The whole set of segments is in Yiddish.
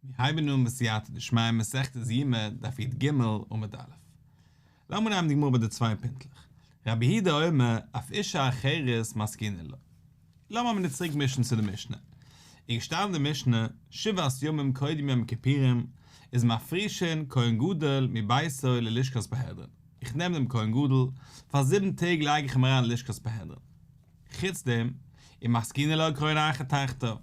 מיר הייבן אן בסייעתא דשמיא מסכת יומא דף י"ג עמוד א'. לאמיר נעמען די גמרא ביי די צוויי פינטלעך. רבי יהודה אומר אף אשה אחרת מתקינין לו. לאמיר מיר צוריק מישן צו די משנה. איז געשטאנען די משנה, שבעת ימים קודם יום הכיפורים איז מפרישין כהן גדול מביתו ללשכת פרהדרין. איך נעם דעם כהן גדול, פאר זיבן טעג לייג איך אים אריין אין לשכת פרהדרין. חוץ דעם, ומתקינין לו כהן אחר תחתיו.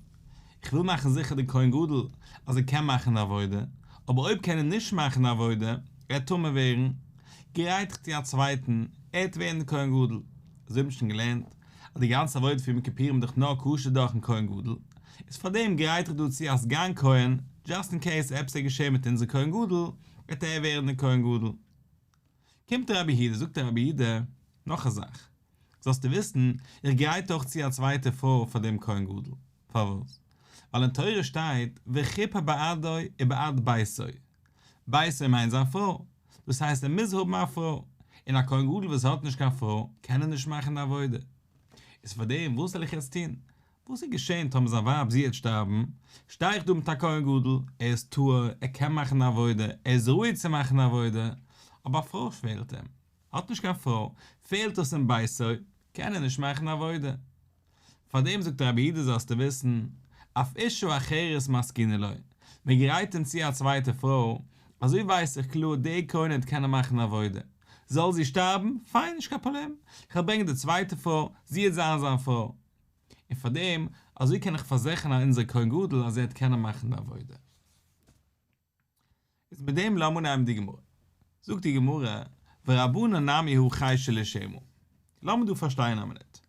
איך וויל מאכן זיכער די כהן גדול אז ער קען מאכן די עבודה, אבער אויב קען ער נישט מאכן די עבודה, ער וועט טמא ווערן, גרייט איך צו א צווייטן, ער וועט ווערן די כהן גדול. אזוי האט מען שוין געלערנט, אז די גאנצע עבודה פון יום כיפורים איז דאך נאר כשר דורכן כהן גדול, איז פארדעם גרייט איך דא צו א סגן כהן, דזשאסט אין קעיס עפעס וועט געשען מיט אונזער כהן גדול, וועט ער ווערן די כהן גדול. קומט רבי יהודה, זאגט רבי יהודה, נאך א זאך, זאלסטו וויסן, איך גרייט אויך צו א צווייטע פרוי פאר דעם כהן גדול. פארוואס? ווייל אין תורה שטייט וכיפר בעדו ובעד ביתו. ביתו מיינט זיין פרוי. דאס הייסט ער מוז האבן א פרוי. און א כהן גדול וואס האט נישט קיין פרוי, קען ער נישט מאכן די עבודה. איז פאר דעם, וואס זאל איך יעצט טון? וואס איז געשען טאמער זיין ווייב זי העט שטארבן? שטיי איך דא מיט א כהן גדול, ער איז טהור, ער קען מאכן די עבודה, ער איז ראוי צו מאכן די עבודה, אבער א פרוי פעלט אים. האט נישט קיין פרוי, פעלט עס אין ביתו, קען ער נישט מאכן עבודה. פארדעם זאגט רבי יהודה זאלסטו וויסן, אף אשה אחרת מתקינין לו, מען גרייט אים צו א צווייטע פרוי, אזוי ווייס איך קלאר דער כהן וועט קענען מאכן עבודה. זאל זי שטארבן, פיין נישט קיין פראבלעם, איך וועל ברענגען די צווייטע פרוי, זי וועט זיין זיין פרוי. און פארדעם, אזוי קען איך פארזיכערן אז אונזער כהן גדול אז ער וועט קענען מאכן די עבודה. איז מיט דעם לאמיר נעמען די גמרא. זאגט די גמרא, ורבנן נמי הא חיישי לשמא. לאמיר דא פארשטיין א מינוט.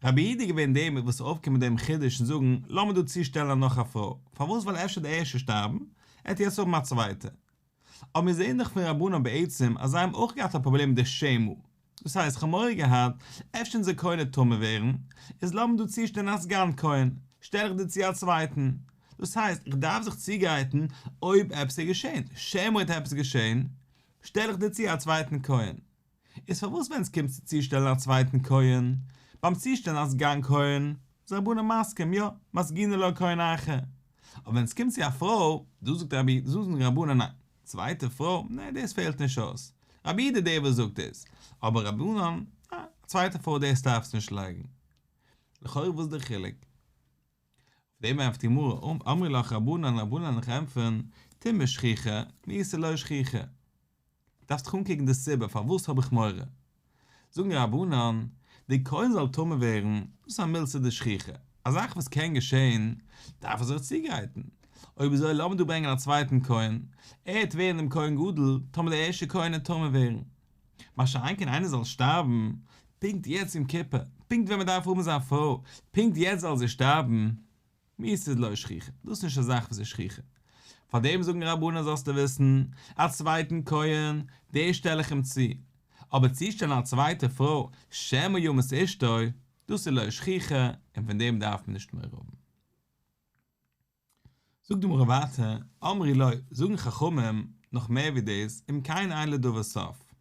רבי יהודה איז געווען דער וואס איז אויפגעקומען מיט דעם חידוש און זאגן, לאמיר דא צושטעלן נאך א פרוי. פארוואס? ווייל אפשר די ערשטע שטארבן, ער וועט יעצט האבן א צווייטע. אבער מיר זעען דאך פון רבנן בעצם אז זיי האבן אויך געהאט א פראבלעם מיט די שמא. דאס הייסט כ'האב מורא געהאט אפשר אונזער כהן וועט טמא ווערן, איז לאמיר דא צושטעלן א סגן כהן, שטעל איך דיר צו א צווייטן. דאס הייסט איך דארף זיך צוגרייטן אויב עפעס איז געשען, שמא וועט עפעס געשען, שטעל איך דיר צו א צווייטן כהן. איז פארוואס ווען עס קומט צו צושטעלן א צווייטן כהן, ביים צושטעלן א סגן כהן, איז רבנן מסכים, יא, מתקינין לו כהן אחר. אבער ווען עס קומט צו א פרוי, דא זאגט רבי, דא זאגן רבנן ניין, צווייטע פרוי, נע דאס פעלט נישט אויס, רבי יהודה דער וואס זאגט דאס, אבער רבנן, א צווייטע פרוי דאס דארפסטו נישט לייגן. לכאורה וואס איז דער חילוק? אויף דעם ענטפערט די גמרא, אמרי לך רבנן, רבנן וועלן דיך ענטפערן, טומאה שכיחא, מיתה לא שכיחא. דארפסט דיך אנקוקן די סיבה פארוואס האב איך מורא. זאגן רבנן, די כהן זאל טמא ווערן, דאס איז א מילתא דשכיחא, א זאך וואס קען געשען, דארף ער זיך צוגרייטן. אויב אזוי לאמיר דא ברענגען א צווייטן כהן, ער וועט ווערן דעם כהן גדול, טאמער דער ערשטער כהן וועט טמא ווערן. מה שאין כן איינער זאל שטארבן, פונקט יעצט יום כיפור, פונקט ווען מען דארף האבן זיין פרוי, פונקט יעצט זאל זי שטארבן, מיתה איז לא שכיחא, דאס איז נישט א זאך וואס איז שכיחא. פאר דעם זאגן רבנן זאלסטו וויסן, א צווייטן כהן, דער שטעל איך אים צו, אבער צושטעלן א צווייטע פרוי, שמא ימות אשתו, דאס איז לא שכיחא, און פון דעם דארף מען נישט מורא האבן. זאגט די גמרא ווייטער, אמרו לו, זאגן חכמים, נאך מער ווי דאס, אם כן אין לדבר סוף.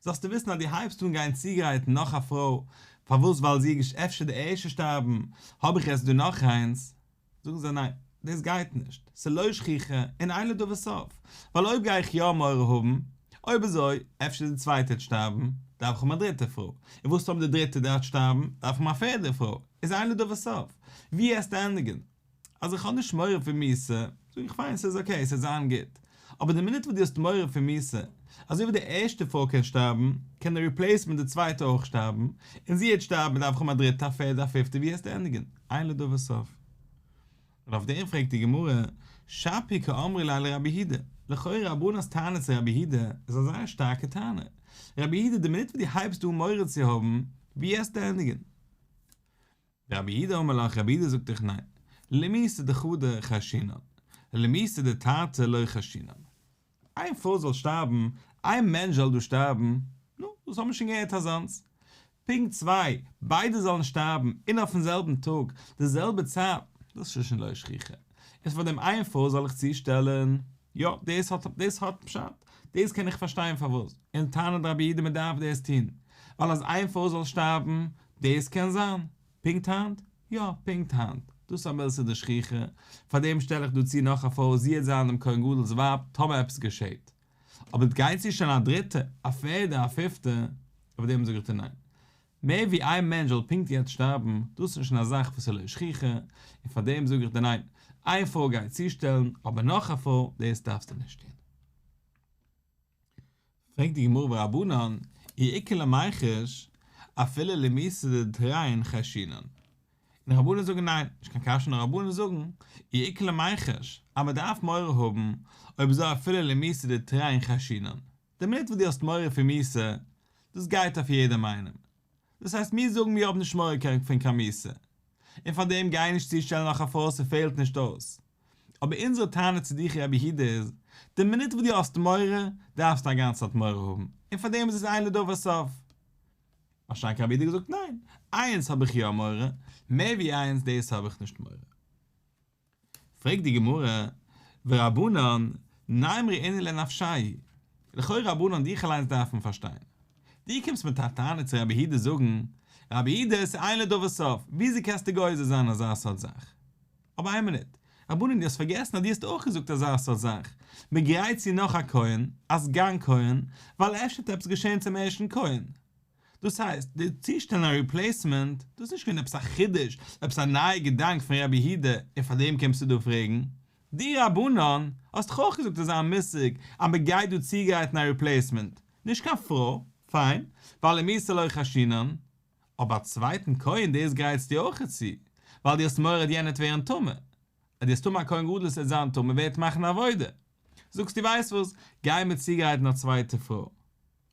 זאלסטו וויסן אז דו הייבסט אן גיין צוגרייטן נאך א פרוי, פארוואס ווייל זי איז אפשר די ערשטע שטארבן, האב איך יעצט דא נאך איינס, זאגן זיי ניין, דאס גייט נישט, ס'איז לא שכיחא און אין לדבר סוף, ווייל אויב גיי איך יא מורא האבן, אויב אזוי, אפשר די צווייטע וועט שטארבן, דארף איך האבן א דריטע פרוי, און וואס טאמער די דריטע דארף שטארבן, דארף איך האבן א פערדע פרוי, איז אין לדבר סוף, ווי עסטו ענדיגן? אז איך האב נישט מורא פון מיתה, זאג איך פיין ס'איז okay, ס'וועט זיין גוט. אבער די מינוט וואס דו האסט מורא פון מיתה, אזוי ווי די ערשטע פרוי קען שטארבן, קען די replacement די צווייטע אויך שטארבן, און זי העט שטארבן דארף איך האבן א דריטע א פערדע א פיפטע ווי העסטו ענדיגן? אין לדבר סוף. און אויף דעם פרעגט די גמרא, שפיר קאמרי ליה לרבי יהודה, לכאורה רבנן'ס טענה צו רבי יהודה איז א זייער שטארקע טענה, רבי יהודה די מינוט וואס דו הייבסט אן מורא צו האבן, ווי העסטו ענדיגן? רבי יהודה אמר לך, רבי יהודה זאגט דיך ניין, למיתה דחדא חיישינן, למיתה דתרתי לא חיישינן. איין פרוי זאל שטארבן, איין מענטש זאל דא שטארבן, נו, דאס האבן מיר שוין געהערט אזאנס. פונקט צוויי, ביידע זאלן שטארבן, און אויפן זעלבן טאג, די זעלבע צייט, דאס איז שוין לא שכיחא. איז פאר דעם איין פרוי זאל איך צושטעלן? יא, דאס האט, דאס האט פשט, דאס קען איך פארשטיין פארוואס, און טענה'ט רבי יהודה מען דארף דאס טון, ווייל אז איין פרוי זאל שטארבן, דאס קען זיין. פונקט היינט? יא, פונקט היינט. דאס איז א מילתא דשכיחא, פארדעם שטעל איך דא צו נאך א פרוי זי העט זיין דעם כהן גדול'ס ווייב טאמער עפעס געשעט. אבער גיין צושטעלן א דריטע, א פערדע, א פיפטע, אויף דעם זאג איך דיר ניין. מער ווי איין מענטש זאל פונקט יעצט שטארבן, דאס איז שוין א זאך וואס איז לא שכיחא, און פאר דעם זאג איך דיר ניין, איין פרוי גיי צושטעלן, אבער נאך א פרוי, דאס דארפסטו נישט טון. פרעגט די גמרא ורבנן, אי איכא למיחש, אפילו למיתה דתרין חיישינן. און די רבנן זאגן ניין, נישט קיין קשיא נאר רבנן זאגן, אי איכא למיחש, אז מען דארף מורא האבן, אויב אזוי אפילו למיתה דתרין חיישינן. די מינוט וואס דו האסט מורא פון מיתה, דאס גייט אויף יעדעם איינעם. דאס הייסט מיר זאגן מיר האבן נישט מורא פון קיין מיתה, און פאר דעם גיי נישט צושטעלן נאך א פרוי ס'פעלט נישט אויס. אבער אונזערע טענה צו דיך רבי יהודה איז, די מינוט וואס דו האסט מורא, דארפסטו א גאנצע צייט מורא האבן, און פאר דעם איז עס אין לדבר סוף. מה שאין כן רבי יהודה געזאגט ניין, איינס האב איך יא מורא, מער ווי איינס דאס האב איך נישט מורא. פרעגט די גמרא, ורבנן, נימרו אינהו לנפשייהו, לכאורה רבנן דיך אליינס דארף מען פארשטיין, דו קומסט מיט א טענה צו רבי יהודה זאגן, רבי יהודה עס איז אין לדבר סוף, וויאזוי קענסטו גוזר זיין אזא סארט זאך? אבער איין מינוט, רבנן דו האסט פארגעסן אז דו האסט אויך געזאגט אזא סארט זאך, מען גרייט צו נאך א כהן, א סגן כהן, ווייל אפשר וועט עפעס געשען צום ערשטן כהן. דאס הייסט, די צושטעלן א ריפלעיסמענט, דאס איז נישט געווען עפעס א חידוש, עפעס א נייע געדאנק פון רבי יהודה, און פאר דעם קומסטו דא פרעגן? דו רבנן, האסט דאך אויך געזאגט אזא מושג אז מען גייט דא צוגרייטן א ריפלעיסמענט, נישט קיין פרוי, פיין, ווייל למיתה לא חיישינן, אבער א צווייטן כהן דאס גרייטסטו אויך צו, ווייל דו האסט מורא אז יענער וועט ווערן טמא, אז דו האסט טמא א כהן גדול עס וועט זיין טמא ווער וועט מאכן עבודה? זאגסטו ווייסט וואס, גיי מיר צוגרייטן א צווייטע פרוי.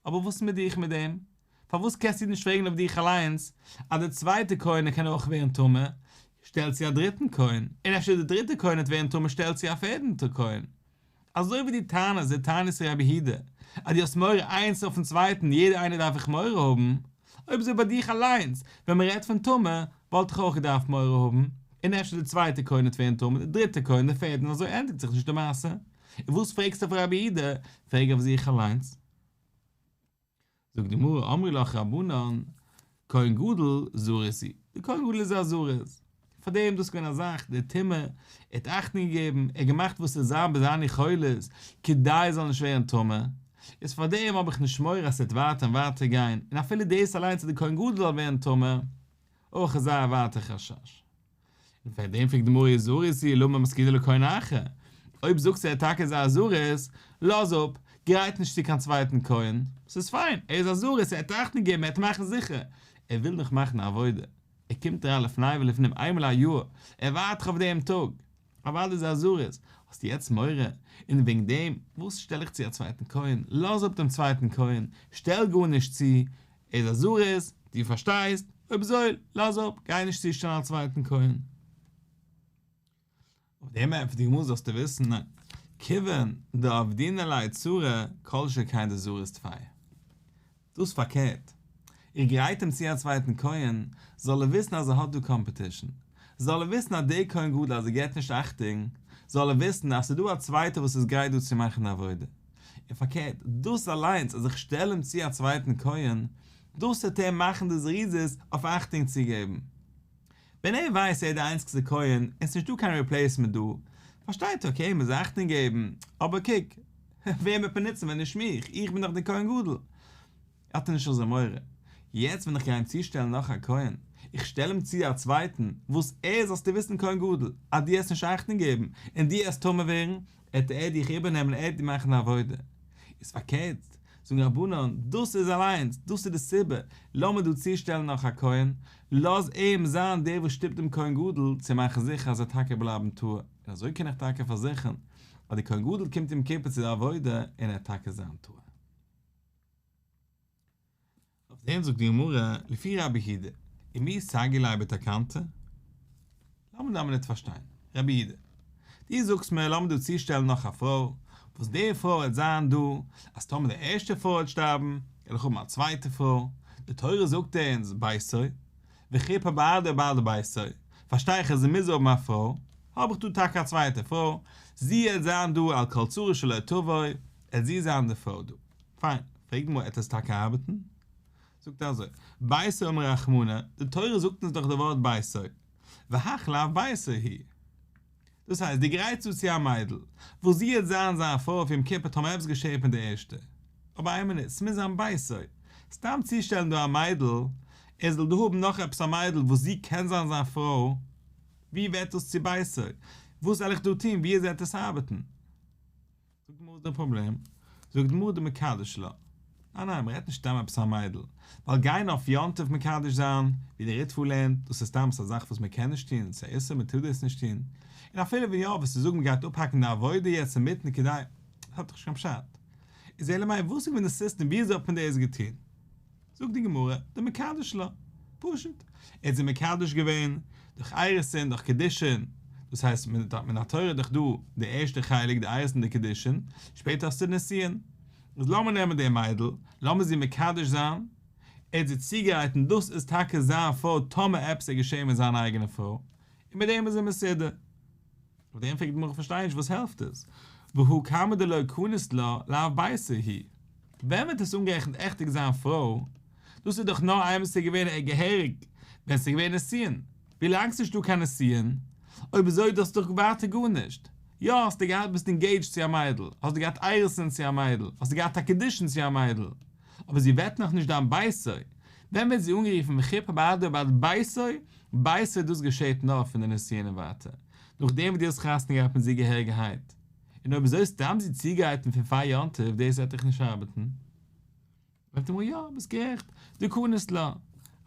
אבער וואס איז מיט דיך מיט דעם? פארוואס קענסטו נישט פרעגן אויף דיך אליינס אז דער צווייטער כהן קען אויך ווערן טמא, שטעל צו א דריטן כהן, און אפשר דער דריטער כהן וועט ווערן טמא שטעל צו א פערדן כהן. אזוי ווי דו טענה'סט די טענות רבי יהודה אז דו האסט מורא איינס אויפן צווייטן יעדער איינער דארף איך מורא האבן, אויב אזוי ביי דיך אליינס ווען מען רעדט פון טומאה וואלט איך אויך געדארפט מורא האבן, און אפשר דער צווייטער כהן וועט ווערן טמא, דער דריטער כהן, דער פערדן און אזוי ענדיגט זיך נישט די מעשה. און וואס פרעגסטו אויף רבי יהודה? פרעג אויף זיך אליינס. זאגט די גמרא אמרי לך רבנן, כהן גדול זריז הוא, דער כהן גדול איז א זריז, פאר דעם דאס איז געווען א זאך, די טומאה, ער האט אכטונג געגעבן, ער האט געמאכט וואס ס'זאל זיין ביי זיין יכולת, כדי ער זאל נישט ווערן טמא, איז פאר דעם האב איך נישט מורא אז ס'וועט ווייטער און ווייטער גיין, און אפילו דאס אליינס אז דער כהן גדול זאל ווערן טמא, אויך איז זייער ווייטער חשש. און פאר דעם פרעגט די גמרא אי זריז הוא למה מתקינן לו כהן אחר, אויב זאגסטו ער טאקע איז א זריז, לאז אפ, גרייט נישט צו קיין צווייטן כהן, ס'איז פיין, ער איז א זריז, ער האט אכטונג געגעבן, ער וועט מאכן זיכער, ער וויל נאך מאכן א עבודה, ער קומט אריין לפני ולפנים איינמאל א יאר, ער ווארט דאך אויף דעם טאג, אוודאי איז ער א זריז, האסטו יעצט מורא, און וועגן דעם, וואס שטעל איך צו א צווייטן כהן, לאז אפ דעם צווייטן כהן, שטעל גארנישט צו, ער איז א זריז, דו פארשטייסט, אויב אזוי, לאז אפ, גיי נישט צושטעלן א צווייטן כהן. אויף דעם ענטפערט די גמרא זאלסטו וויסן, ניין, כיוון דעבדינן ליה צרה, כל שכן דזריז טפי. דאס פארקערט, איך גרייט אים צו א צווייטן כהן, זאל ער וויסן אז ער האט דא קאמפעטישן, זאל ער וויסן אז דער כהן גדול אז ער געבט נישט אכטונג, זאל ער וויסן אז ס'איז דא א צווייטער וואס איז גרייט דא צו מאכן די עבודה. און פארקערט, דאס אליינס אז איך שטעל אים צו א צווייטן כהן, דאס וועט אים מאכן די זריזות אויף אכטונג צו געבן. ווען ער ווייסט ער איז די איינציגסטע כהן און ס'נישט דא קיין ריפלעיסמענט דא, פארשטייט ער אקעי מ'מוז אכטונג געבן, אבער קוק, וועם וועט מען נוצן ווען נישט מיך, איך בין דאך דער כהן גדול. האט ער נישט אזוי מורא. יעצט ווען איך גיי אים צושטעלן נאך א כהן, איך שטעל אים צו א צווייטן, וואס ער זאלסטו וויסן כהן גדול, אז דו העסט נישט אכטונג געבן, און דו העסט טמא ווערן, העט ער דיך איבערנעמען ער העט דיר מאכן די עבודה. איז פארקערט, זאגן רבנן, דאס איז אליינס, דאס איז די סיבה, לאמיר דא צושטעלן נאך א כהן, לאז אים זיין דער וואס שטופט דעם כהן גדול צו מאכן זיכער אז ער טאקע בלייבן טהור, און אזוי קען איך טאקע פארזיכערן אז דער כהן גדול קומט יום כיפור צו די עבודה און ער העט טאקע זיין טהור. אויף דעם זאגט די גמרא, לפי רבי יהודה, ומי סגי ליה בתקנתא? לאמיר דא א מינוט פארשטיין, רבי יהודה, דו זאגסט מיר לאמיר דא צושטעלן נאך א פרוי, וואס די פרוי וועט זיין דא, אז טאמער די ערשטע פרוי וועט שטארבן, וועל איך האבן א צווייטע פרוי, די תורה זאגט אונז ביתו, וכפר בעדו ובעד ביתו, פארשטיי איך אז ער מוז האבן א פרוי, האב איך דא טאקע א צווייטע פרוי, זי וועט זיין דא על כל צרה שלא תבוא, וועט זי זיין די פרוי דא. פיין, פרעגט די גמרא, עט עס טאקע ארבעטן? זאגט ער אזוי, ביתו אמר רחמנא, די תורה זאגט אונז דאך די ווארט ביתו. והך לאו ביתו היא. דאס הייסט, דו גרייטסט צו צו א מיידל, וואס זי העט זיין זיין פרוי אויף יום כיפור טאמער עפעס געשעהט מיט די ערשטע. אבער איין מינוט, ס'מוז זיין ביתו. סתם צושטעלן דא א מיידל, ער זאל דא האבן נאך עפעס א מיידל וואס זי קען זיין זיין פרוי, ווי ווערט דאס צו ביתו? וואס זאל איך דא טון? ווי אזוי וועט עס ארבעטן? זאגט די גמרא וואס איז די פראבלעם? זאגט די גמרא דמקדש לה. ניין ניין, מ'רעדט נישט סתם עפעס א מיידל, ווייל גיין אויף יום טוב מקדש זיין, ווי די ריטב"א לערנט, דאס איז סתם א זאך וואס מ'קען נישט טון, ס'איז א איסור מ'טאר דאס נישט טון, און אפילו ווען יא, וועסטו זאגן מ'גייט אפהאקן די עבודה יעצט אינמיטן כדי, האט דאך נישט קיין פשט. איז אלא מאי וואס איז געווען די סיסטעם ווי אזוי האט מען דאס געטון? זאגט די גמרא, דמקדש לה, פשוט, ער האט זי מקדש געווען דורך אירוסין, דורך קידושין, דאס הייסט מן התורה איז דאך דא די ערשטע חלק די אירוסין די קידושין, שפעטער האסטו די נישואין, איז לאמיר נעמען די מיידל, לאמיר זי מקדש זיין, ער האט זי צוגעגרייט און דאס איז טאקע זיין פרוי טאמער עפעס איז געשען מיט זיין אייגענע פרוי, און מיט דעם איז ער מסודר. אויף דעם פרעגט די גמרא כ'פארשטיי נישט וואס העלפט עס, והא כמה דלא כניס לה לאו ביתו היא, ווען ווערט עס אנגערעכנט עכטיג זיין פרוי, דאס איז דאך נאר איינמאל ס'איז געווען א געהעריג ווען ס'איז געווען נישואין, ווילאנג ס'נישט דא קיין נישואין, אויב אזוי דאס איז דאך ווייטער גארנישט, יא האסטו געהאט ביסט אינגעידזשד צו א מיידל, האסטו געהאט אירוסין צו א מיידל, האסטו געהאט א קידושין צו א מיידל, אבער זי ווערט נאך נישט דיין ביתו, ווען ווערט זי אנגערופן וכפר בעדו ובעד ביתו, ביתו דאס געשעהט נאר פון די נישואין און ווייטער, נאכדעם וואס דו האסט חתונה געהאט מיט זי געהעריגערהייט, און אויב אזוי סתם זי צוגרייטן פון פאר יום טוב דאס וועט דאך נישט ארבעטן. זאגט די גמרא יא ביסט גערעכט, דקניס לה,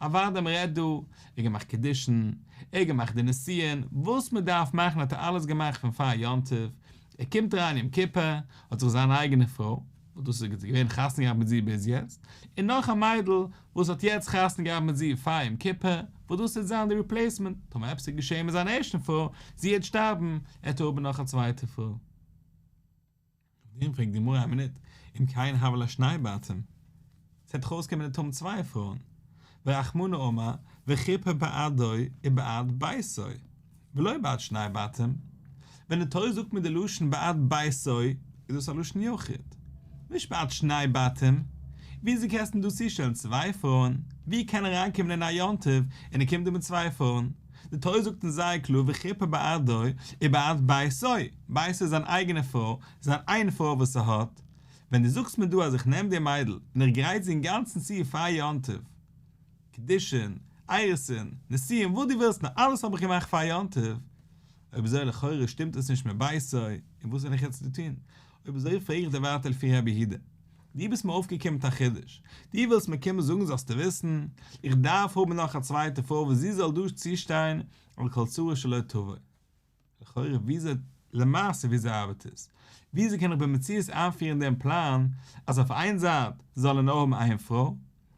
אוודאי מען רעדט דא, ער האט געמאכט קידושין, ער האט געמאכט די נישואין, וואס מען דארף מאכן האט ער אלעס געמאכט פון פאר יום טוב, ער קומט אריין יום כיפור, האט זיך זיין אייגענע פרוי, וואס דאס איז געווען חתונה געהאט מיט זי ביז יעצט, און נאך א מיידל וואס האט יעצט חתונה געהאט מיט זי פאר יום כיפור, וואס דאס וועט זיין די ריפלעיסמענט, טאמער עפעס איז געשען מיט זיין ערשטן פרוי, זי וועט שטארבן, עט ער האבן נאך א צווייטע פרוי. אויף דעם פרעגט די גמרא א מינוט, אם כן הוו ליה שני בתים, ס'וועט דאך אויסקומען ער וועט האבן צוויי פרויען, ורחמנא אמר וכפר בעדו ובעד ביתו, ולא בעד שני בתים, ווען די תורה זאגט מיר די לשון בעד ביתו איז דאס א לשון יחיד, נישט בעד שני בתים, וויאזוי קענסטו דא צושטעלן צוויי פרויען, ווי קען ער אריינקומען אין א יום טוב און ער קומט דא מיט צוויי פרויען, די תורה זאגט אונז זייער קלאר וכפר בעדו ובעד ביתו, ביתו איז זיין אייגענע פרוי, זיין איין פרוי וואס ער האט, ווען דו זאגסט מיר דא אז איך נעם די מיידל און איך גרייט זי אינגאנצן צו פאר יום טוב, קידושין, אירוסין, נישואין, וואס דו ווילסט נאר אלעס האב איך געמאכט פאר יום טוב, אויב אזוי לכאורה שטימט עס נישט מיט ביתו, און וואס זאל איך יעצט דא טון? אויב אזוי פרעג איך דיר ווייטער לפי רבי יהודה, דו ביסט מיר אויפגעקומען מיט א חידוש, דו ווילסט מיר קומען זאגן זאלסטו וויסן, איך דארף האבן נאך א צווייטע פרוי וואס זי זאל דא צושטיין על כל צרה שלא תבוא. לכאורה וויאזוי למעשה וויאזוי ארבעט עס? וויאזוי קען איך במציאות איינפירן דעם פלאן אז אויף איין זייט זאל ער נאר האבן איין פרוי,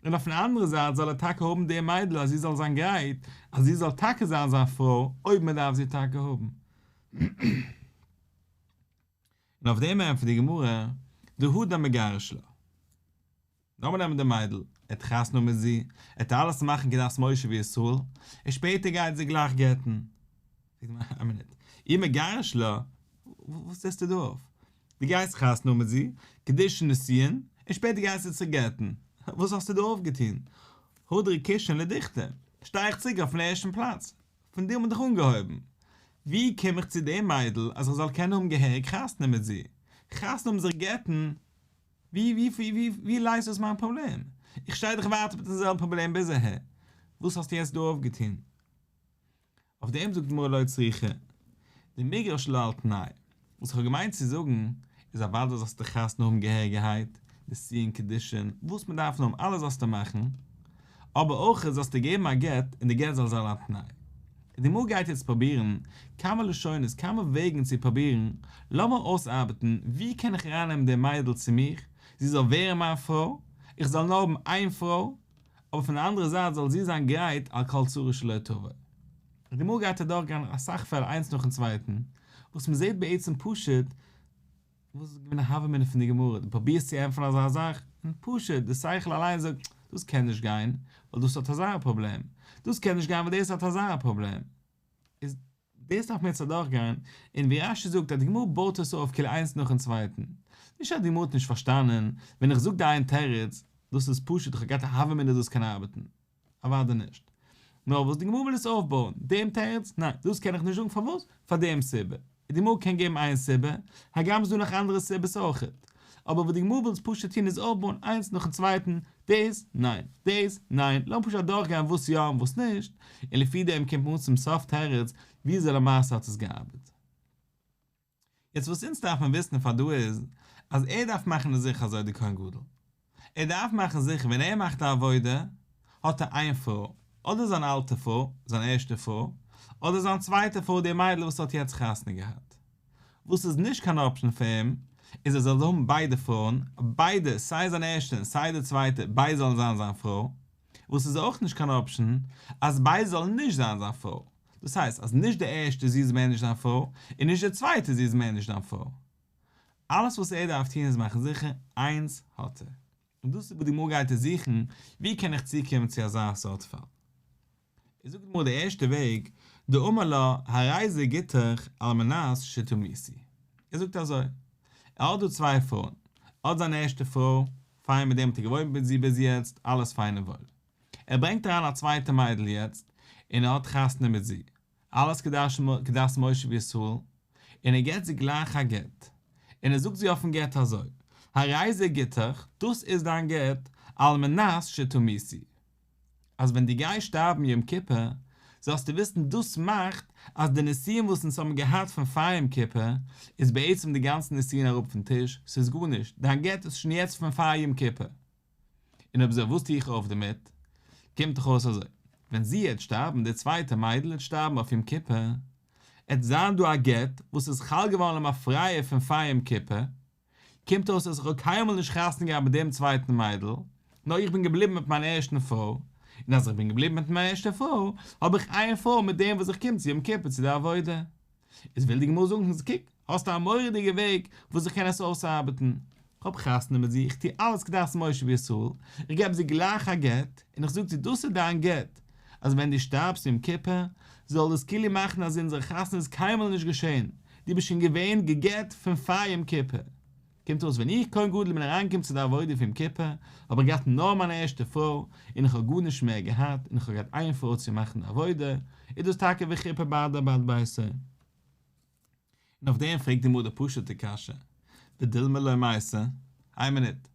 און אויפן אנדערע זייט זאל ער טאקע האבן די מיידל אז זי זאל זיין גרייט אז זי זאל טאקע זיין זיין פרוי אויב מען דארף זי טאקע האבן. און אויף דעם ענטפערט די גמרא, דהדר מגרש לה. לאמיר נעמען די מיידל, ער האט חתונה מיט זי, ער האט אלעס מאכן כדת משה וישראל, און שפעטער גייט זי גלייך גט'ן. א מינוט, אי מגרש לה, וואס טוסטו דא אויף? דו גייסט חתונה מיט זי, קידושין נישואין, און שפעטער גייסטו צוריק גט'ן, וואס האסטו דא אויפגעטון? הדרא קישין לדוכתא, שטיי איך צוריק אויפן ערשטן פלאץ, פון דיר האט מען דאך אנגעהויבן. ווי קום איך צו די מיידל אז איך זאל קענען האבן געהעריג חתונה מיט זי? חתונה האבן זיך גט'ן? ווי ווי ווי ווי לייזט דאס מיין פראבלעם? איך שטיי דאך ווייטער מיטן זעלבן פראבלעם ביז אהער. וואס האסטו יעצט דא אויפגעטון? אויף דעם זאגט די גמרא לא צריכא דמיגרש לה על תנאי. וואס איך האב געמיינט צו זאגן איז אוודאי זאלסטו חתונה האבן געהעריגערהייט, נישואין קידושין, וואס מען דארף נאר האבן אלעס זאלסטו מאכן, אבער אויך זאלסטו געבן א גט און די גט זאל זיין על תנאי. און די גמרא גייט יעצט פרובירן כמה לשונות כמה וועגן צו פרובירן, לאמיר אויסארבעטן ווי קען איך ארייננעמען די מיידל צו מיך, זי זאל ווערן מיין פרוי, איך זאל נאר האבן איין פרוי, אבער פון די אנדערע זייט זאל זי זיין גרייט על כל צרה שלא תבוא. און די גמרא גייט אדורכגיין אסאך פעלער איינס נאכן צווייטן, וואס מען זעט בעצם פשוט, וואס איז געווען די הוה אמינא פון די גמרא? דו פרובירסט צו ענטפערן אזא זאך, און פשוט די שכל אליין זאגט, דאס קען נישט גיין, ווייל דאס האט אזא פראבלעם, דאס קען נישט גיין ווייל דאס האט אזא פראבלעם. איז דאס דארף מען יעצט אדורכגיין, און ווי רש"י זאגט אז די גמרא בויט עס אויף כאילו איינס נאכן צווייטן. נישט אז די גמרא האט נישט פארשטאנען, ווען איך זאג דיר איין תירוץ, דאס איז פשוט איך האב געהאט א הוה אמינא דאס קען ארבעטן. אוודאי נישט. נאר וואס די גמרא וויל עס אויפבויען, דעם תירוץ, ניין, דאס קען איך נישט זאגן פארוואס, פאר דעם סיבה. די גמרא קען געבן איין סיבה, הגם ס'דא נאך אנדערע סיבות אויכעט. אבער וואס די גמרא וויל פשוט טון איז אויפבויען איינס נאכן צווייטן, דאס, ניין, דאס, ניין, לאמיר פשוט אדורכגיין וואס יא און וואס נישט, און לפי דעם קומט מען אן צום סוף תירוץ וויאזוי למעשה האט עס געארבעט. יעצט וואס אונז דארף מען וויסן פאר דא איז, אז ער דארף מאכן זיכער אזוי די כהן גדול, ער דארף מאכן זיכער ווען ער מאכט א עבודה האט ער איין פרוי, אדער זיין אלטע פרוי, זיין ערשטע פרוי, אדער זיין צווייטע פרוי די מיידל וואס האט יעצט חתונה געהאט. וואס איז נישט קיין option פאר אים, איז ער זאל האבן ביידע פרויען, ביידע סיי זיין ערשטע און סיי די צווייטע ביידע זאלן זיין זיין פרוי, וואס איז אויך נישט קיין option, אז ביידע זאלן נישט זיין זיין פרוי, דאס הייסט אז נישט די ערשטע זי איז מער נישט זיין פרוי, און נישט די צווייטע זי איז מער נישט זיין פרוי. אלעס וואס ער דארף טון איז מאכן זיכער איינס האט ער. און דאס איז וואס די גמרא גייט עס זוכן, ווי קען איך צוקומען צו אזא סארט פאל. איז זאגט די גמרא די ערשטע וועג, דאמר לה הרי זה גיטך על מנת שתמותי. ער זאגט אזוי, ער האט דא צוויי פרויען, ער האט זיין ערשטע פרוי, פיין מיט דעם האט ער געוואוינט מיט זי ביז יעצט, אלעס פיין און וואויל. ער ברענגט אריין א צווייטע מיידל יעצט, און ער האט חתונה מיט זי, אלעס כדת משה וישראל, און ער געבט זי גלייך א גט, און ער זאגט זי אויפן גט אזוי, הרי זה גיטך, דאס איז דיין גט, על מנת שתמותי. אז ווען דו גייסט שטארבן יום כיפור, זאלסטו וויסן דאס מאכט אז די נישואין וואס אונז האבן געהאט פון פאר יום כיפור, איז בעצם די גאנצע נישואין אראפ פון טיש, ס'איז גארנישט, דיין גט איז שוין יעצט פון פאר יום כיפור. און אויב אזוי וואס טו איך אויף דערמיט? קומט דאך אויס אזוי, ווען זי העט שטארבן, די צווייטע מיידל העט שטארבן אויף יום כיפור, עט זיין דא א גט וואס איז חל געווארן למפרע פון פאר יום כיפור, קומט אויס אז איך האב קיינמאל נישט חתונה געהאט מיט דעם צווייטן מיידל, נאר איך בין געבליבן מיט מיין ערשטן פרוי, און אז איך בין געבליבן מיט מיין ערשטע פרוי, האב איך איין פרוי מיט דעם וואס איך קום צו יום כיפור צו די עבודה. איז וויל די גמרא זאגן, קוק, האסטו א מורא'דיגע וועג וואס איך קען עס אויסארבעטן, כ'האב חתונה מיט זי, איך טו אלעס כדת משה וישראל, איך געב זי גלייך א גט, און איך זאג צו דאס איז דיין גט, אז ווען דו שטארבסט יום כיפור, זאל דאס כאילו מאכן אז אונזערע חתונה איז קיינמאל נישט געשען, דו ביסט שוין געווען גע'גט פון פאר יום כיפור. קומט אויס ווען איך כהן גדול בין אריינגעקומען צו די עבודה פון יום כיפור, האב איך געהאט נאר מיין ערשטע פרוי, און איך האב גארנישט מער געהאט, און איך האב געהאט איין פרוי צו מאכן די עבודה, איז דאס טאקע וכיפר בעדו ובעד ביתו. און אויף דעם פרעגט די גמרא די פשוט'ע קשיא, ודילמא לא מתה, איין מינוט,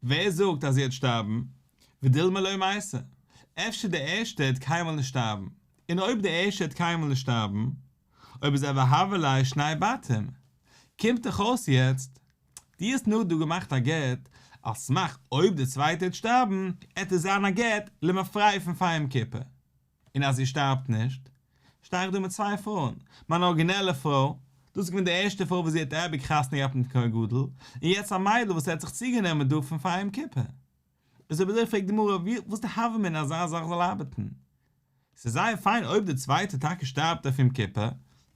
ווער זאגט אז זי וועט שטארבן? ודילמא לא מתה, אפשר די ערשטע וועט קיינמאל נישט שטארבן, און אויב די ערשטע וועט קיינמאל נישט שטארבן, אויב איז והוו ליה שני בתים, קומט דאך אויס יעצט, דו האסט נאר דא געמאכט א גט על סמך אויב די צווייטע וועט שטארבן, עט עס זיין א גט למפרע פון פאר יום כיפור. און אז זי שטארבט נישט, שטיי איך דא מיט צוויי פרויען, מיין ארגינעלע פרוי, דאס איז געווען די ערשטע פרוי וואס זי האט אייביג חתונה געהאט מיטן כהן גדול, און יעצט א מיידל וואס ער האט זיך צוגענומען דא פון פאר יום כיפור. איז אויב אזוי פרעגט די גמרא, וואס איז די הוה אמינא אזא זאך זאל ארבעטן? ס'איז זייער פיין אויב די צווייטע טאקע שטארבט אויף יום כיפור,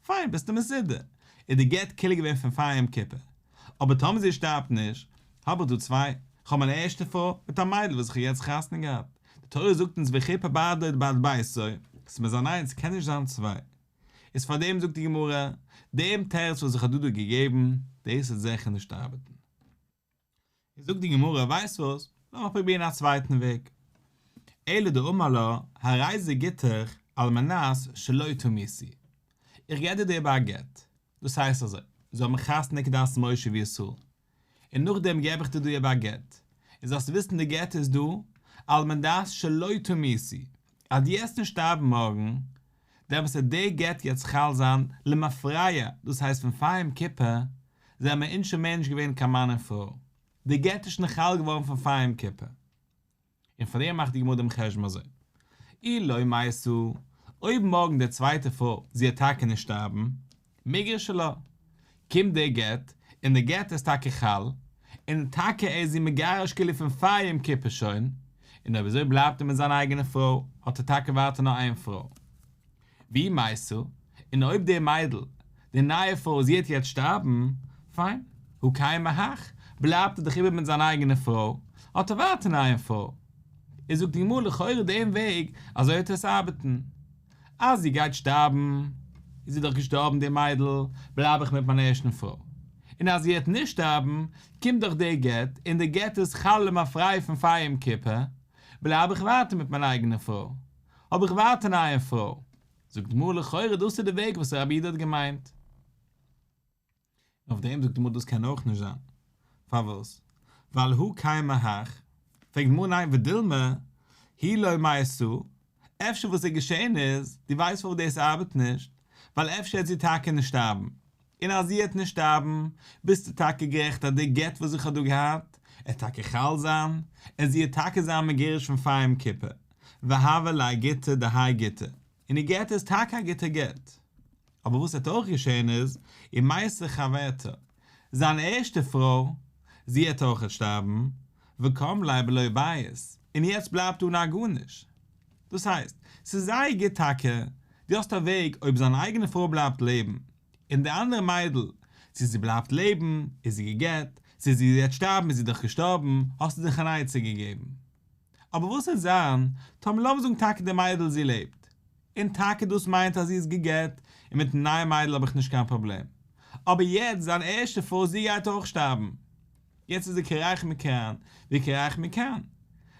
פיין ביסטו מסודר, איז די גט כאילו געווען פון פאר יום כיפור, אבער טאמער זי שטארבט נישט, האב איך דא צוויי, כ'האב מיין ערשטע פרוי מיט א מיידל וואס איך האב יעצט חתונה געהאט, די תורה זאגט אונז וכפר בעדו ובעד ביתו, ס'מוז זיין איינס, ס'קען נישט זיין צוויי. איז פארדעם זאגט די גמרא, דעם תירוץ וואס איך האב דא דא געגעבן, דאס וועט זיכער נישט ארבעטן. איז זאגט די גמרא, ווייסט וואס, לאמיך פרובירן א צווייטן וועג. אלא דאמר לה, הרי זה גיטך על מנת שלא תמותי. איך געב דיר דערביי א גט. דאס הייסט אזוי, זיי האבן חתונה כדת משה וישראל, און נאכדעם געב איך דיר דא איבער א גט, און זאלסט וויסן די גט איז דא על מנת שלא תמותי, אז דו עסט נישט שטארבן מארגן, דעמאלטס וועט די גט יעצט חל זיין למפרע, דאס הייסט פון פאר יום כיפור זענען מיר אונז שוין מער נישט געווען קיין מאן און פרוי, די גט איז שוין חל געווארן פון פאר יום כיפור. און פאר דעם מאכט די גמרא דעם חשבון אזוי, אי לא מתה, אויב מארגן די צווייטע פרוי זי וועט טאקע נישט שטארבן, מיגרשא לה, קומט דער גט, און דער גט איז טאקע חל, און טאקע ער איז זי מגרש כאילו פון פאר יום כיפור שוין, און אויב אזוי בלייבט ער מיט זיין אייגענע פרוי, האט ער טאקע ווייטער נאר איין פרוי. ואי מתה, און אויב די מיידל, די נייע פרוי, זי העט יעצט שטארבן, פיין, הא קיימא הך, בלייבט ער דאך איבער מיט זיין אייגענע פרוי, האט ער ווייטער נאר איין פרוי. איז זאגט די גמרא לכאורה דעם וועג, אזוי העט עס ארבעטן. אז זי גייט שטארבן, איז זי דאך געשטארבן די מיידל, בלייב איך מיט מיין ערשטן פרוי. און אז זי העט נישט שטארבן, קומט דאך די גט, און די גט איז חל למפרע פון פאר יום כיפור, בלייב איך ווייטער מיט מיין אייגענע פרוי. האב איך ווייטער איין פרוי. זאגט די גמרא לכאורה דאס איז די וועג וואס רבי יהודה האט געמיינט. און אויף דעם זאגט די גמרא דאס קען אויך נישט זיין. פארוואס? ווייל הא קיימא הך, פרעגט די גמרא ניין ודילמא היא לא מתה, אפשר וואס איז געשען איז, דו ווייסט פארוואס דאס ארבעט נישט? ווייל אפשר העט זי טאקע נישט שטארבן, און אז זי העט נישט שטארבן, ביסטו טאקע גערעכט אז די גט וואס איך האב דא געהאט, עט טאקע חל זיין, און זי העט טאקע זיין מגורש פון פאר יום כיפור, והוה ליה גיטא דהאי גיטא, און איר גט איז טאקע א גוטע גט. אבער וואס העט אויך געשען איז, ומתה חברתה, זיין ערשטע פרוי, זי העט אויכעט שטארבן, וקם ליה בלא בית, און יעצט בלייבט אן א גארנישט. דאס הייסט, ס'איז זייער גוט טאקע, דו האסט א וועג אויב זיין אייגענע פרוי בלייבט לעבן, און די אנדערע מיידל, צו זי בלייבט לעבן, איז זי גע'גט, צו זי וועט שטארבן איז זי דאך געשטארבן, האסטו זיך אן עצה געגעבן. אבער וואס וועט זיין, טאמער לאמיר זאגן טאקע די מיידל זי לעבט, און טאקע דאס מיינט אז זי איז גע'גט, און מיטן נייעם מיידל האב איך נישט קיין פראבלעם. אבער יעצט זיין ערשטע פרוי זי גייט אויך שטארבן. יעצט איז ער קרח מכאן וקרח מכאן.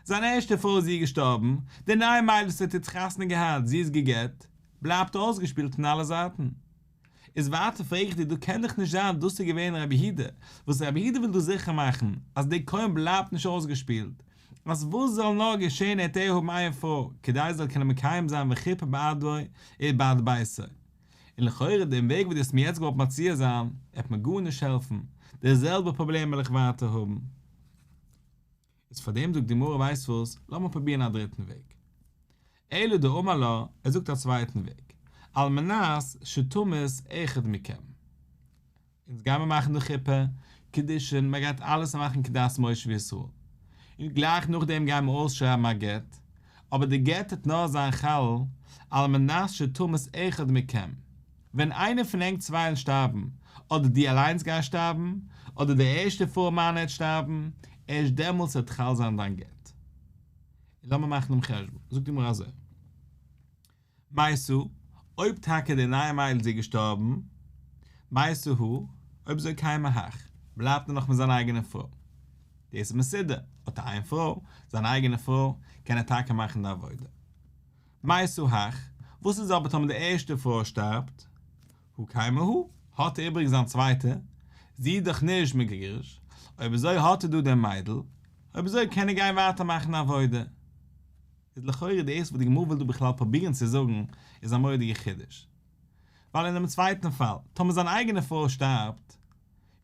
זיין ערשטע פרוי זי איז געשטארבן, די נייע מיידל וואס האט יעצט חתונה געהאט זי איז גע'גט, בלייבט אויסגעשפילט פון אלע זייטן. איז ווייטער פרעג איך דיר דא קען דאך נישט זיין דאס איז געווען רבי יהודה, וואס רבי יהודה וויל דא זיכער מאכן אז די כהן בלייבט נישט אויסגעשפילט, אז וואס זאל נאר געשען העט ער האבן איין פרוי כדי ער זאל קענען מקיים זיין וכפר בעדו ובעד ביתו. און לכאורה דעם וועג וואס דו האסט מיר יעצט געוואלט מציע זיין העט מיר גארנישט העלפן, די זעלבע פראבלעם וועל איך ווייטער האבן. איז פאר דעם זאגט די גמרא ווייסט וואס, לאמיר פרובירן א דריטן וועג. אלא דאמר לה, ער זאגט א צווייטן וועג, על מנת שתמות אחד מכם. אונז גיימער מאכן די חופה, קידושין, מען גייט אלעס מאכן כדת משה וישראל. און גלייך נאכדעם גיימער אויסשרייבן א גט, אבער די גט וועט נאר זיין חל על מנת שתמות אחד מכם. ווען איינער פון ענק צוויי וועלן שטארבן, אדער דו אליינס גייסט שטארבן, אדער די ערשטע פרוי מיינע העט שטארבן, ערשט דעמאלטס וועט חל זיין דיין גט. און לאמיר מאכן דעם חשבון, זאגט די גמרא אזוי, מתה, אויב טאקע די נייע מיידל זי איז געשטארבן, מתה הא, אויב אזוי קיימא הך, בלייבט ער נאך מיט זיין אייגענע פרוי. דאס איז מסודר, האט ער איין פרוי, זיין אייגענע פרוי, קען ער טאקע מאכן די עבודה. מתה הך, וואס איז אבער טאמער די ערשטע פרוי שטארבט? הא קיימא הא, האט ער איבריג זיין צווייטע, זי איז דאך נישט מגורש, אויב אזוי האט ער דא דעם מיידל, אויב אזוי קען ער גיין ווייטער מאכן עבודה. איז לכאורה דאס וואס די גמרא וויל דא בכלל פרובירן צו זאגן איז א מורא'דיגע חידוש. ווייל אינעם צווייטן פאל, טאמער זיין אייגענע פרוי שטארבט,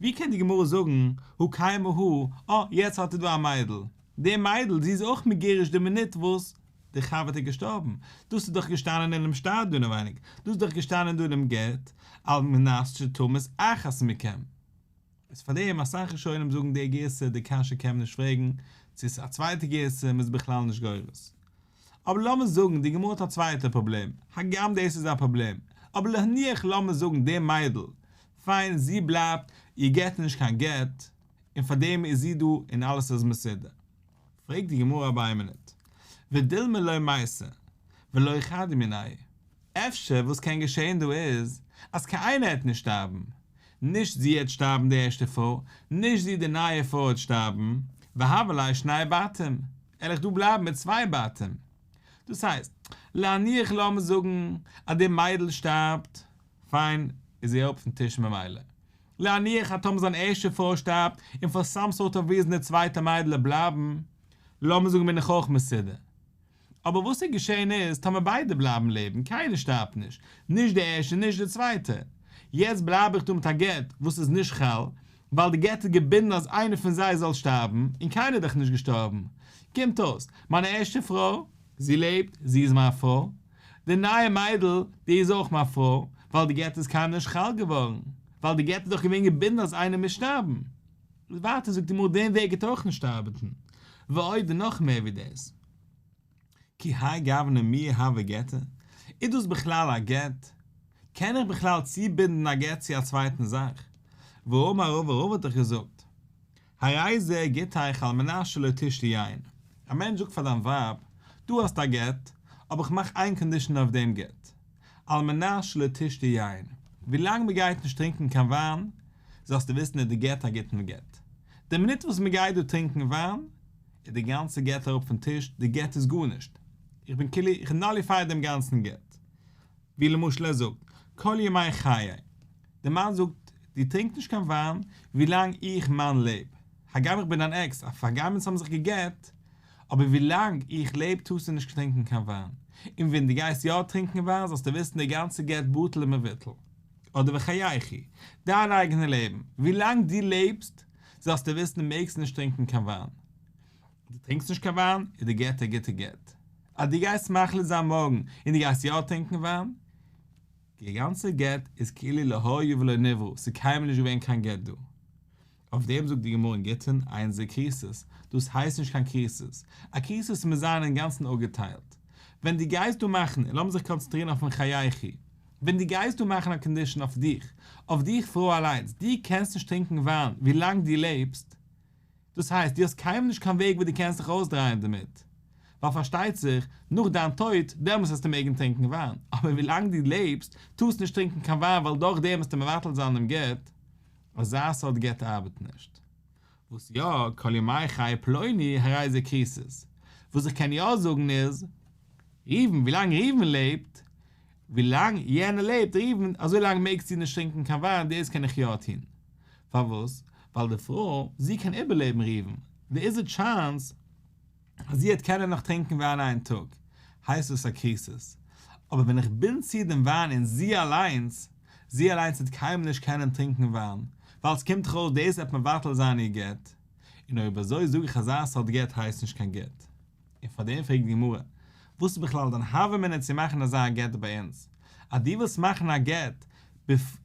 ווי קען די גמרא זאגן הא קיימא הא, אה, יעצט האט ער דא א מיידל, די מיידל זי איז אויך מגורש די מינוט וואס די חבר'טע איז געשטארבן, דאס איז דאך געשטאנען אינעם שטר דא אינעווייניג, דאס איז דאך געשטאנען דא אינעם גט, על מנת שתמות אחת מכם. איז פאר דעם אסאך ראשונים זאגן די גירסא, די קשיא קען מען נישט פרעגן, צו ס'איז א צווייטע גירסא, מ'איז בכלל נישט גורס. אבער לאמיר זאגן די גמרא האט א צווייטע פראבלעם, הגם דאס איז א פראבלעם, אבער להניח לאמיר זאגן די מיידל, פיין זי בלייבט, איר גט איז נישט קיין גט, און פאר דעם איז זי דא און אלעס איז מסודר. פרעגט די גמרא אבער איין מינוט, ודילמא לא מתה, ולא חדא מינייהו, אפשר וואס קען געשען דא איז, אז קיין איינער העט נישט שטארבן, נישט זי העט שטארבן די ערשטע פרוי, נישט זי די נייע פרוי העט שטארבן, והוו ליה שני בתים, על איך דא בלייבן מיט צוויי בתים. דאס הייסט, להניח לאמיר זאגן אז די מיידל שטארבט, פיין, איז זי אראפ פון טיש ממילא. להניח אז טאמער זיין ערשטע פרוי שטארבט, און פאר סאם סארט אוו ריזען די צווייטע מיידל העט בלייבן, לאמיר זאגן בין איך אויך מסודר. אבער וואס איז געשען איז, טאמער ביידע בלייבן לעבן, קיינער שטארבט נישט, נישט די ערשטע נישט די צווייטע, יעצט בלייב איך דא מיט א גט וואס איז נישט חל, ווייל די גט איז געבינדן אז איינער פון זיי זאל שטארבן, און קיינער איז דאך נישט געשטארבן. קומט אויס, מיין ערשטע פרוי, זי לעבט, זי איז מיין פרוי. די נייע מיידל, די איז אויך מיין פרוי, ווייל די גט איז קיינמאל נישט חל געווארן, ווייל די גט איז דאך געווען געבינדן אז איינער מוז שטארבן. ווייטער זאגט די גמרא דעם וועג גייט אויך נישט ארבעטן, ועוד נאך מער ווי דאס. כי האי גוונא מי הוי גיטא? איז דאס בכלל א גט? קען איך בכלל צובינדן א גט צו א צווייטן זאך? והאמר רבא רבא האט דאך געזאגט, הרי זה גיטך על מנת שלא תשתי יין, א מענטש זאגט פאר דיין ווייב, דו האסט א גט, אבער איך מאך איין קאנדישאן אויף דעם גט, על מנת שלא תשתי יין, ווילאנג מען גייט נישט טרינקען קיין וויין, זאלסטו וויסן איז די גט א גוטן גט. די מינוט וואס מען גייט דא טרינקען וויין, איז די גאנצע גט אראפ פון טיש, די גט איז גארנישט. איך בין כאילו, איך נאליפיי דעם גאנצן גט. ווי למשל ער זאגט, כל ימי חיי. דער מאן זאגט, דו טרינק נישט קיין וויין ווילאנג איך מאן לעב. הגם איך בין דיין עקס, אף הגם אונז האבן זיך גע'גט, אבער ווילאנג איך לעב טארסטו נישט טרינקען קיין וויין. און ווען דו גייסט יא טרינקען וויין זאלסטו וויסן די גאנצע גט בטל ומבוטל. אדער וחייכי, דיין אייגענע לעבן, ווילאנג דו לעבסט זאלסטו וויסן מעגסט נישט טרינקען קיין וויין. דו טרינקסט נישט קיין וויין, איז די גט א גוטע גט. אז דו גייסט מחליט זיין מארגן און דו גייסט יא טרינקען וויין, די גאנצע גט איז כאילו לא היה ולא נברא, ס'איז קיינמאל נישט געווען קיין גט דא. אויף דעם זאגט די גמרא אין גיטין, אין זה כריתות, דאס הייסט נישט קיין כריתות. א כריתות מוז זיין אינגאנצן אפגעטיילט. ווען דו גייסט דא מאכן, און לאמיר זיך קאנצענטרירן אויפן חייכי, ווען דו גייסט דא מאכן א קאנדישן אויף דיך, אויף דיך פרוי אליינס, דו קענסט נישט טרינקען וויין ווילאנג דו לעבסט, דאס הייסט, דו האסט קיינמאל נישט קיין וועג וואס דו קענסט זיך אויסדרייען דערמיט. ווייל פארשטייט זיך, נאך דיין טויט, דעמאלס וועסטו מעגן טרינקען וויין, אבער ווילאנג דו לעבסט, טארסטו נישט טרינקען קיין וויין ווייל דורך דעם וועסטו מבטל זיין דעם גט. אזא סארט גט ארבעט נישט. וואס יא, כל ימי חיי פלוני הרי זה כריתות. וואס איך קען יא זאגן איז, ראובן, ווילאנג ראובן לעבט, ווילאנג יענער לעבט, ראובן, אזוי לאנג מעגסטו נישט טרינקען קיין וויין, דאס קען איך יא טון. פארוואס? ווייל די פרוי, זי קען איבערלעבן ראובן, דער איז א טשאנס אז זי וועט קענען נאך טרינקען וויין איין טאג, הייסט דאס א כריתות. אבער ווען איך בינד צו דעם וויין אין זי אליינס, זי אליינס וועט קיינמאל נישט קענען טרינקען וויין, ווייל עס קומט דאך אויס דאס וועט מבטל זיין איר גט, און אויב אזוי זאג איך אזא סארט גט הייסט נישט קיין גט. און פאר דעם פרעגט די גמרא, וואס איז בכלל דיין הוה אמינא צו מאכן אזא גט ביי אונז? אז דו ווילסט מאכן א גט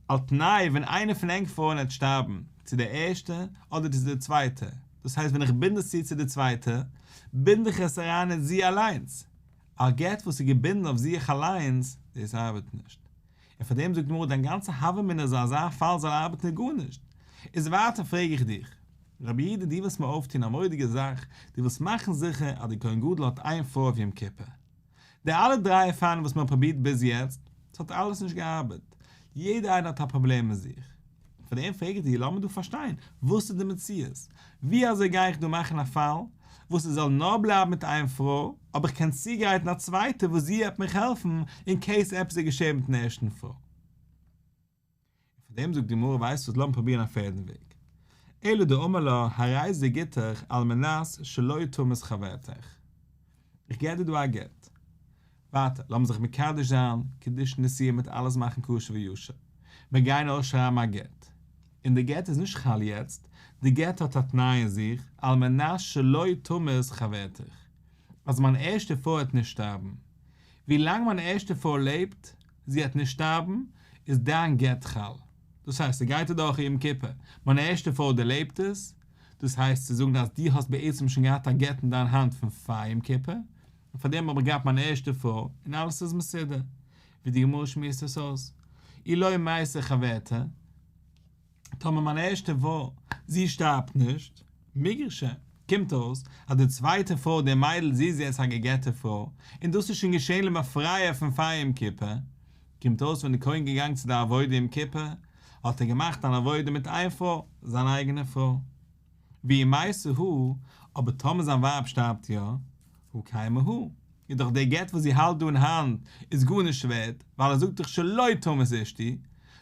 על תנאי ווען איינע פון ענק פרויען העט שטארבן, צו די ערשטע אדער צו די צווייטע, דאס הייסט ווען איך בינד עס צו צו די צווייטע, בינד איך עס אריין אין זי אליינס. א גט וואס איז געבינדן אויף זיך אליינס, דאס ארבעט נישט. און פאר דעם זאגט די גמרא דיין גאנצע הוה אמינא אז אזא פאל זאל ארבעטן איז גארנישט. איז ווייטער פרעג איך דיך, רבי יהודה דו ווילסט מיר אויפטון א מורא'דיגע זאך, דו ווילסט מאכן זיכער אז די כהן גדול האט איין פרוי אויף יום כיפור. די אלע דריי אופנים וואס מען האט פרובירט ביז יעצט, ס'האט אלעס נישט געארבעט. יעדער איינער האט א פראבלעם מיט זיך. פאר דעם פרעג איך דיר, לאמיר דא פארשטיין, וואס איז די מציאות? ווי אזוי גיי איך דא מאכן א פאל, וואס עס זאל נאר בלייבן מיט איין פרוי, אבער איך קען צוגרייטן א צווייטע וואס זי וועט מיך העלפן אין קעיס עפעס איז געשען מיטן ערשטן פרוי. און פאר דעם זאגט די גמרא ווייסט וואס לאמיר פרובירן א פערדן וועג, אלא דאמר לה הרי זה גיטך על מנת שלא תמות חברתך, איך געב דיר דא א גט, ווייטער לאמיר זיך מקדש זיין, קידושין נישואין מיט אלעס מאכן כשר וישר, מיר גייען אויסשרייבן א גט, און די גט איז נישט חל יעצט, די גט האט א תנאי אין זיך, על מנת שלא תמות חברתך, אז מיין ערשטע פרוי וועט נישט שטארבן, ווי לאנג מיין ערשטע פרוי לעבט, זי וועט נישט שטארבן, איז דיין גט חל. דאס הייסט ס'גייט אדורך יום כיפור, מיין ערשטע פרוי דערלעבט עס, דאס הייסט צו זאגן אז דו האסט בעצם שוין געהאט א גט אין דיין האנט פון פאר יום כיפור, און פאר דעם האב איך געהאט מיין ערשטע פרוי, און אלעס איז מסודר, ווי די גמרא שמועסט עס אויס. אי לא מתה חברתה, טאמער מיין ערשטע פרוי, זי שטארבט נישט, מיגרשה, קומט אויס אז די צווייטע פרוי, די מיידל, זי איז יעצט א גע'גט'ע פרוי, און דאס איז שוין געשען למפרע פון פאר יום כיפור, קומט אויס ווען די כהן געגאנגען צו די עבודה יום כיפור, האט ער געמאכט אן עבודה מיט איין פרוי, זיין אייגענע פרוי. ואי מתה הא, אבער טאמער זיין ווייב שטארבט יא, הא קיימא הא, איז דאך דער גט וואס זי האלט דא אין האנט איז גארנישט ווערט, ווייל ער זאגט דאך שלא תמות אשתי,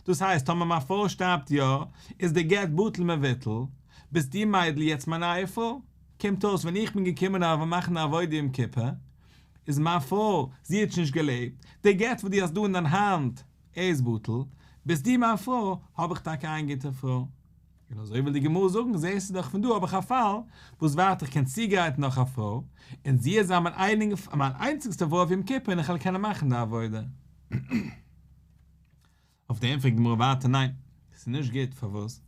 דאס הייסט טאמער מיין פרוי שטארבט יא, איז דער גט בטל ומבוטל, ביסט דו מיידל יעצט מיין נייע פרוי. קומט אויס ווען איך בין געקומען אויף מאכן א עבודה יום כיפור, איז מיין פרוי, זי האט שוין נישט געלעבט, דער גט וואס דו האסט דא אין דיין האנט, ער איז בטל, ביסט דו מיין פרוי, האב איך טאקע איין גוטע פרוי. און אזוי וויל די גמרא זאגן, זעסטו דאך פון דא האב איך א פאל וואס ווייטער איך קען צוגרייטן נאך א פרוי, און זי וועט זיין מיין מיין איינציגסטע פרוי אויף יום כיפור און איך וועל קענען מאכן די עבודה. אויף דעם פרעגט די גמרא ווייטער ניין, ס'איז נישט גוט, פארוואס?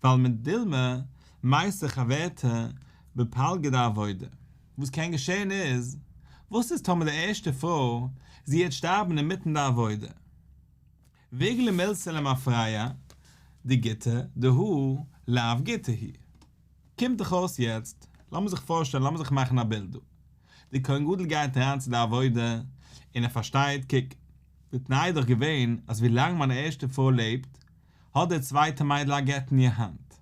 ווייל מדילמא מתה חברתה בפלגא דעבודה, וואס קען געשען איז, וואס איז טאמער די ערשטע פרוי, זי העט שטארבן אינמיטן די עבודה, ואיגליא מילתא למפרע דגיטא דהא לאו גיטא הוא. קומט דאך אויס יעצט, לאמיר זיך פארשטעלן, לאמיר זיך מאכן א בילד דא. דער כהן גדול גייט אריין צו די עבודה, און ער פארשטייט, קוק, די תנאי איז דאך געווען אז ווי לאנג מיין ערשטע פרוי לעבט, האט די צווייטע מיידל א גט אין איר האנט.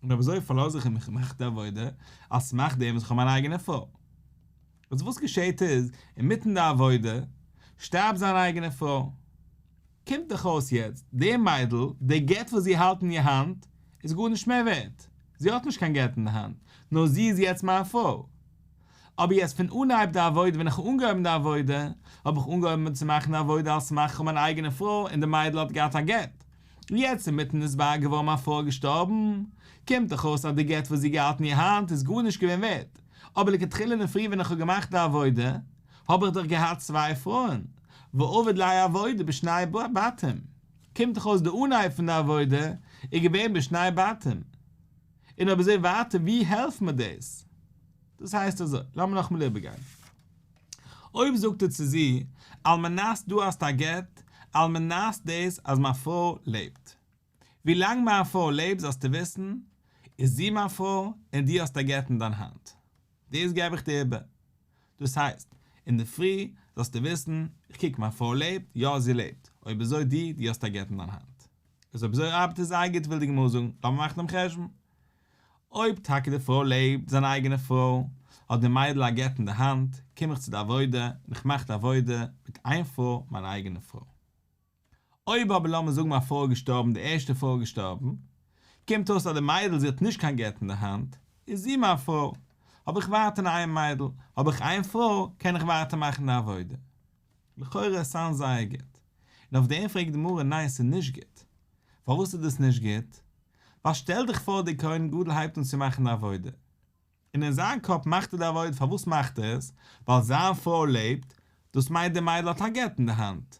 און אויב אזוי פארלאז איך מיך, איך מאך די עבודה, על סמך דעם וואס איך האב מיין אייגענע פרוי. איז וואס געשעהט איז, אינמיטן די עבודה, שטארבט זיין אייגענע פרוי. קומט דאך אויס יעצט, די מיידל, די גט וואס זי האלט אין איר האנט, איז גארנישט מער ווערט. זי האט נישט קיין גט אין די האנט, נאר זי איז יעצט מיין פרוי. אבער יעצט פון אנהייב די עבודה, ווען איך האב אנגעהויבן די עבודה, האב איך אנגעהויבן צו מאכן די עבודה על סמך איך האב מיין אייגענע פרוי און די מיידל האט געהאט א גט. יעצט אינמיטן איז נתבער געווארן מיין פרוי געשטארבן, קומט דאך אויס אז די גט וואס זי געהאלטן אין איר האנט איז גארנישט געווען ווערט. אבער לכתחילה אינדערפרי ווען איך האב געמאכט די עבודה, האב איך דאך געהאט צוויי פרויען, ועביד ליה עבודה בשני בתים, קומט דאך אויס די אנהייב פון די עבודה איז געווען בשני בתים, און אויב אזוי ווייטער ווי העלפט מיר דאס? דאס הייסט אזוי, לאמיר נאכאמאל איבערגיין. אויב זאגט ער צו זי, על מנת דו האסט א גט, על מנת דאס אז מיין פרוי לעבט. ווי לאנג מיין פרוי לעבט זאלסטו וויסן, איז זי מיין פרוי און דו האסט א גט אין דיין האנט. דאס געב איך דיר איבער. דאס הייסט, אינדערפרי זאלסטו וויסן, איך קוק מיין פרוי לעבט, יא זי לעבט, אויב אזוי דו, דו האסט א גט אין דיין האנט. איז אויב אזוי ארבעט עס זייער גוט וויל די גמרא זאגן, לאמיר מאכן דעם חשבון. אויב טאקע די פרוי לעבט, זיין אייגענע פרוי, האט די מיידל א גט אין די האנט, קום איך צו די עבודה, און איך מאך די עבודה מיט איין פרוי, מיין אייגענע פרוי. אויב אבער לאמיר זאגן מיין פרוי איז געשטארבן די ערשטע פרוי איז געשטארבן, קומט אויס אז די מיידל זי האט נישט קיין גט אין די האנט, איז זי מיין פרוי, האב איך ווייטער איין מיידל, האב איך איין פרוי, קען איך ווייטער מאכן די עבודה. לכאורה עס סאונד זייער גוט. און אויף דעם פרעגט די גמרא ניין ס'איז נישט גוט. פארוואס איז דאס נישט גוט? ווייל שטעל דיך פאר דער כהן גדול הייבט אן צו מאכן די עבודה, און אין זיין קאפ מאכט ער די עבודה, פארוואס מאכט ער עס? ווייל זיין פרוי לעבט, דאס מיינט די מיידל האט א גט אין די האנט.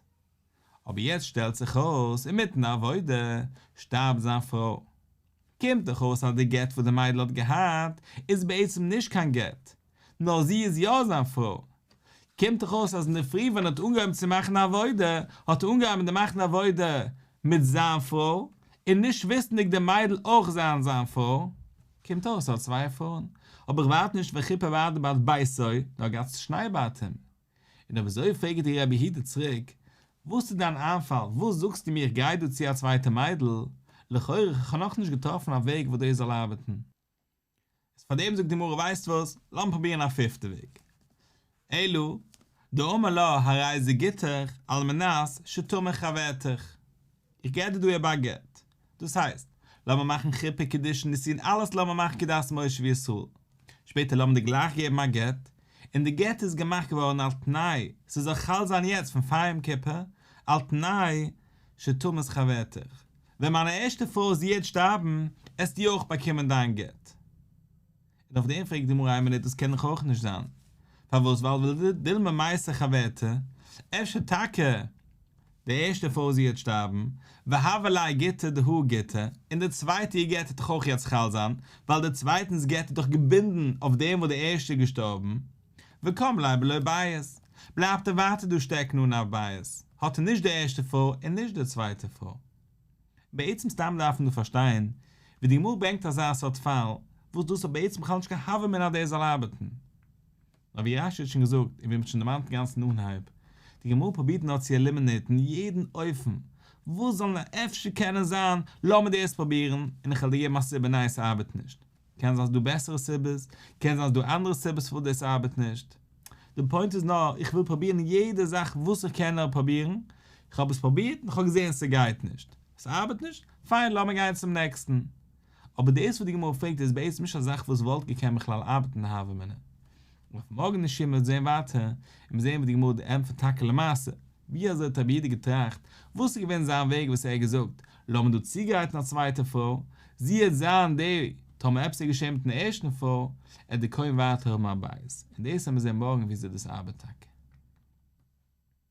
אבער יעצט שטעלט זיך אויס אינמיטן די עבודה שטארבט זיין פרוי. קומט דאך אויס אז די גט וואס די מיידל האט געהאט איז בעצם נישט קיין גט, נאר זי איז יא זיין פרוי. קומט דאך אויס אז אינדערפרי ווען ער האט אנגעהויבן צו מאכן די עבודה, האט ער אנגעהויבן די מאכן די עבודה מיט זיין פרוי, און נישט וויסנדיג די מיידל אויך זיין זיין פרוי. קומט אויס ער האט צוויי פרויען. אבער איך ווארט נישט וכיפר בעדו בעד ביתו, נאר גאנץ שני בתים. און אויב אזוי פרעגט דיר רבי יהודה צוריק, וואס איז דיין איינפאל, וואס זאגסטו מיר איך גיי דא צו א צווייטע מיידל, לכאורה איך האב נאכנישט געטראפן א וועג וואס דאס זאל ארבעטן. איז פאר דעם זאגט די גמרא ווייסט וואס, לאמיר פרובירן א פיפטע וועג. אלא דאמר לה הרי זה גיטך על מנת שתמות חברתך. איך געב דיר דא איבער א גט. דאס הייסט, לאמיר מאכן חופה קידושין נישואין אלעס לאמיר מאכן כדת משה וישראל. שפעטער לאמיר דיר גלייך געבן א גט, און די גט איז געמאכט געווארן על תנאי ס'זאל חל זיין יעצט פון פאר יום כיפור, על תנאי שתמות חברתך. ווען מיין ערשטע פרוי זי העט שטארבן, עסטו אויך באקומען דיין גט. און אויף דעם פרעגט די גמרא איין מינוט דאס קען דאך אויך נישט זיין, פארוואס ווייל ודילמא מתה חברתה, אפשר טאקע די ערשטע פרוי זי העט שטארבן, והוה ליה גיטא דהא גיטא, און די צווייטע איר גט העט דאך אויך יעצט חל זיין, ווייל די צווייטענס גט איז דאך געבינדן אויף דעם וואס די ערשטע איז געשטארבן, וקם ליה בלא בית, בלייבט ער ווייטער דא שטעקן אן א בית, האט ער נישט די ערשטע פרוי און נישט די צווייטע פרוי. בעצם סתם דארף מען דא פארשטיין ווי די גמרא ברענגט אזא סארט פאל, וואס דאס האט בעצם בכלל נישט קיין הוה אמינא אז דאס זאל ארבעטן. נאר ווי רש"י האט שוין געזאגט און ווי מ'האט שוין דערמאנט אינגאנצן אנהייב, די גמרא פרובירט נאר צו עלימינעיטן יעדן אופן וואס זאל נאר אפשר קענען זיין, לאמיר דאס פרובירן און איך וועל דיר געבן א סיבה ניין ס'ארבעט נישט. קען זיין ס'דא בעסערע סיבות, קען זיין ס'דא אנדערע סיבות פארוואס דאס ארבעט נישט. די פוינט איז נאר, איך וויל פרובירן יעדע זאך וואס איך קען נאר פרובירן, איך האב עס פרובירט און איך האב געזען ס'גייט נישט. ס'ארבעט נישט? פיין לאמיר גיין צום נעקסטן. אבער דאס וואס די גמרא פרעגט איז בעצם נישט א זאך וואס וואלט געקענט בכלל ארבעטן אין הוה אמינא. אויף מארגן אין שיעור מ'וועט זען ווייטער, און מיר זען ווי די גמרא ענטפערט טאקע למעשה, ווי אזוי האט רבי יהודה געטראכט, וואס איז געווען זיין וועג וואס ער האט געזאגט, לאמיר דא צוגרייטן א צווייטע פרוי, זי העט זיין די, טאמער עפעס איז געשען מיטן ערשטן פרוי, עט די כהן ווייטער האבן א בית, און דאס וועלן מיר זען מארגן ווי אזוי דאס ארבעט טאקע.